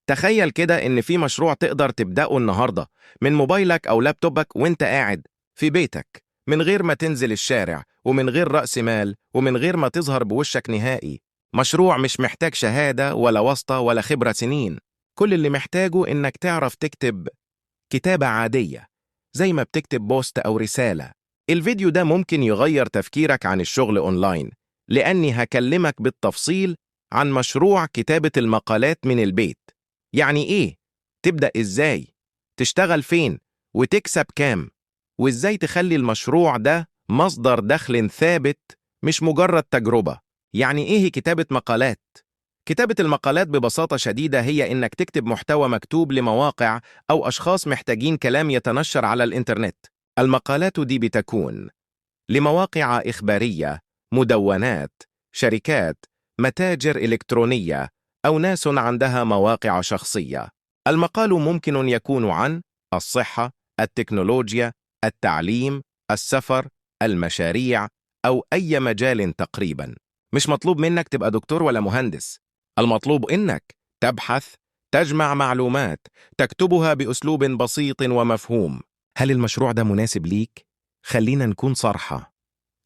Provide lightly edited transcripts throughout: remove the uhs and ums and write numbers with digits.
تخيل كده إن في مشروع تقدر تبدأه النهاردة من موبايلك أو لابتوبك وإنت قاعد في بيتك، من غير ما تنزل الشارع ومن غير رأس مال ومن غير ما تظهر بوشك نهائي. مشروع مش محتاج شهادة ولا واسطة ولا خبرة سنين. كل اللي محتاجه إنك تعرف تكتب كتابة عادية زي ما بتكتب post أو رسالة. الفيديو ده ممكن يغير تفكيرك عن الشغل أونلاين، لأني هكلمك بالتفصيل عن مشروع كتابة المقالات من البيت. يعني إيه؟ تبدأ إزاي؟ تشتغل فين؟ وتكسب كام؟ وإزاي تخلي المشروع ده مصدر دخل ثابت مش مجرد تجربة. يعني إيه كتابة مقالات؟ كتابة المقالات ببساطة شديدة هي إنك تكتب محتوى مكتوب لمواقع أو أشخاص محتاجين كلام يتنشر على الإنترنت. المقالات دي بتكون لمواقع إخبارية، مدونات، شركات، متاجر إلكترونية، أو ناس عندها مواقع شخصية. المقال ممكن يكون عن الصحة، التكنولوجيا، التعليم، السفر، المشاريع، أو أي مجال تقريباً. مش مطلوب منك تبقى دكتور ولا مهندس. المطلوب إنك تبحث، تجمع معلومات، تكتبها بأسلوب بسيط ومفهوم. هل المشروع ده مناسب ليك؟ خلينا نكون صرحة.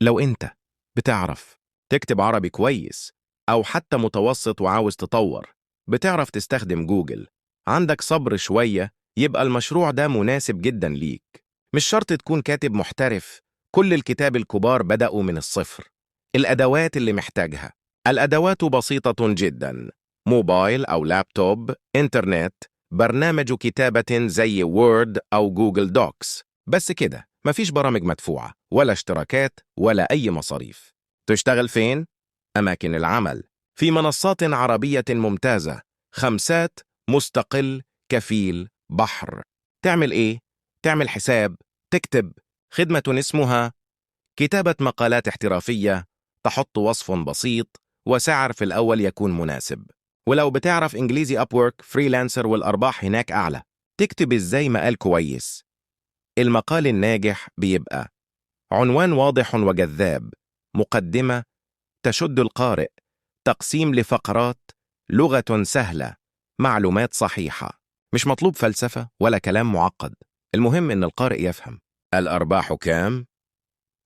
لو أنت بتعرف تكتب عربي كويس أو حتى متوسط وعاوز تطور، بتعرف تستخدم جوجل، عندك صبر شوية، يبقى المشروع ده مناسب جدا ليك. مش شرط تكون كاتب محترف، كل الكتاب الكبار بدأوا من الصفر. الأدوات اللي محتاجها: الأدوات بسيطة جدا، موبايل أو لابتوب، إنترنت، برنامج كتابة زي Word أو Google Docs، بس كده. مفيش برامج مدفوعة ولا اشتراكات ولا أي مصاريف. تشتغل فين؟ أماكن العمل في منصات عربية ممتازة، خمسات، مستقل، كفيل، بحر. تعمل إيه؟ تعمل حساب، تكتب خدمة اسمها كتابة مقالات احترافية، تحط وصف بسيط وسعر في الأول يكون مناسب. ولو بتعرف إنجليزي Upwork، Freelancer، والأرباح هناك أعلى. تكتب إزاي مقال كويس؟ المقال الناجح بيبقى عنوان واضح وجذاب، مقدمة تشد القارئ، تقسيم لفقرات، لغة سهلة، معلومات صحيحة. مش مطلوب فلسفة ولا كلام معقد، المهم إن القارئ يفهم. الأرباح كام؟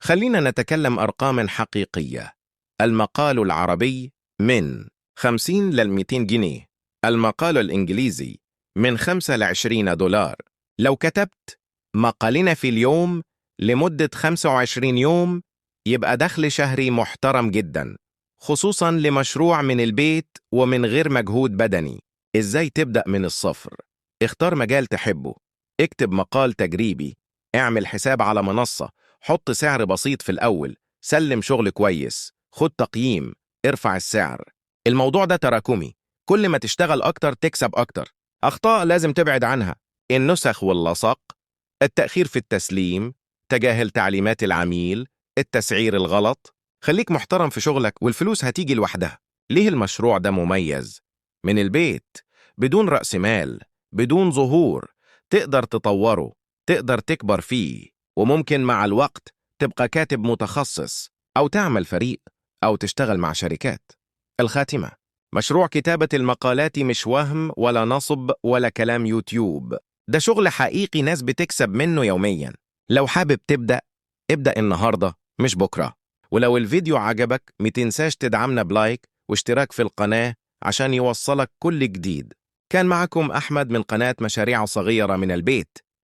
خلينا نتكلم أرقام حقيقية. المقال العربي من 50 لل 200 جنيه، المقال الإنجليزي من 5 ل 20 دولار. لو كتبت مقالنا في اليوم لمدة 25 يوم يبقى دخل شهري محترم جدا، خصوصا لمشروع من البيت ومن غير مجهود بدني. إزاي تبدأ من الصفر؟ اختار مجال تحبه، اكتب مقال تجريبي، اعمل حساب على منصة، حط سعر بسيط في الأول، سلم شغل كويس، خد تقييم، ارفع السعر. الموضوع ده تراكمي، كل ما تشتغل أكتر تكسب أكتر. أخطاء لازم تبعد عنها: النسخ واللصق، التأخير في التسليم، تجاهل تعليمات العميل، التسعير الغلط. خليك محترم في شغلك والفلوس هتيجي لوحدها. ليه المشروع ده مميز؟ من البيت، بدون رأس مال، بدون ظهور، تقدر تطوره، تقدر تكبر فيه، وممكن مع الوقت تبقى كاتب متخصص أو تعمل فريق أو تشتغل مع شركات. الخاتمة: مشروع كتابة المقالات مش وهم ولا نصب ولا كلام يوتيوب، ده شغل حقيقي ناس بتكسب منه يوميا. لو حابب تبدأ، ابدأ النهاردة مش بكرة. ولو الفيديو عجبك متنساش تدعمنا ب like واشتراك في القناة عشان يوصلك كل جديد. كان معكم أحمد من قناة مشاريع صغيرة من البيت.